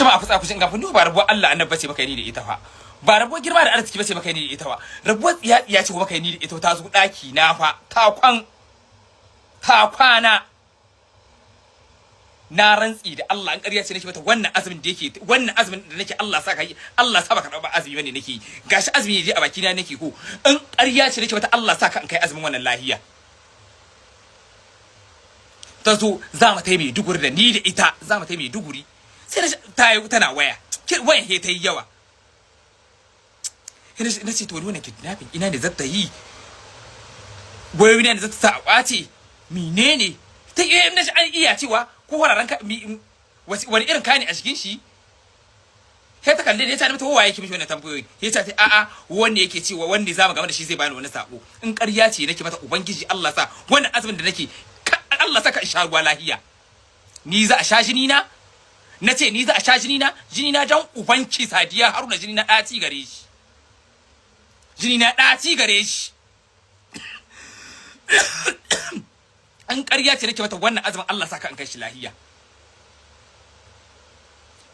Jama'a, ku tsaya ku ga ni ba rabuwar Allah annabi bace maka ni da ita fa. Ba rabuwar girma da arziki bace maka ni da ita fa. Rabuwar tsiya tsiya ce maka ni da ita. Ta zo daki na fa, ta kwan, ta kwana. Na rantsi da Allah, an ƙarya ce nake mata, wannan azumin da yake, wannan azumin da nake, Allah sa ka yi, Allah sa baka karɓa azumi bane nake. Gashi azumi je a baki na nake ko. In ƙarya ce nake mata, Allah sa ka in kai azumin wannan lahiya. Ta zo za mu tai Maiduguri da ni da ita, za mu tai Maiduguri. Sai ta yi tana waya, wayan he ta yi yawa. Na ce, to wannan kidnapping ina ne zata yi? Wayoyi ne zata sa a kwace? Menene ta yi? Na an iya cewa ko wararen ka, wani irin kaya ne a cikin shi? Sai ta kalle ne, ta mata waye yake mishi wannan tambayoyi. Ya ce a'a, wanda yake cewa wanda zamu game da shi zai bani wani sako. In ƙarya ce nake mata, ubangiji Allah sa wannan azumin da nake, Allah saka in sha ruwa lahiya. Ni za a sha jini na? Na ce ni za a sha jini na? Jini na jan ubanki Sadiya Haruna, jini na ɗaci gare shi, jini na ɗaci gare shi. An ƙarya ce nake mata, wannan azumin Allah saka in kai shi lahiya.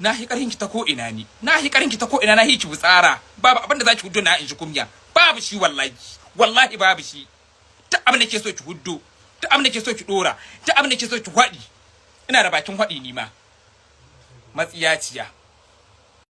Na hi ƙarhin ki ta ko ina ni, na hi ƙarhin ki ta ko ina, na hi ki butsara. Babu abin da zaki huddo na in ji kumya, babu shi, wallahi, wallahi babu shi. Duk abin da ke so ki huddo, duk abin da ke so ki dora, duk abin da ke so ki hwaɗi, ina da bakin hwaɗi ni ma. Matsiyaciya.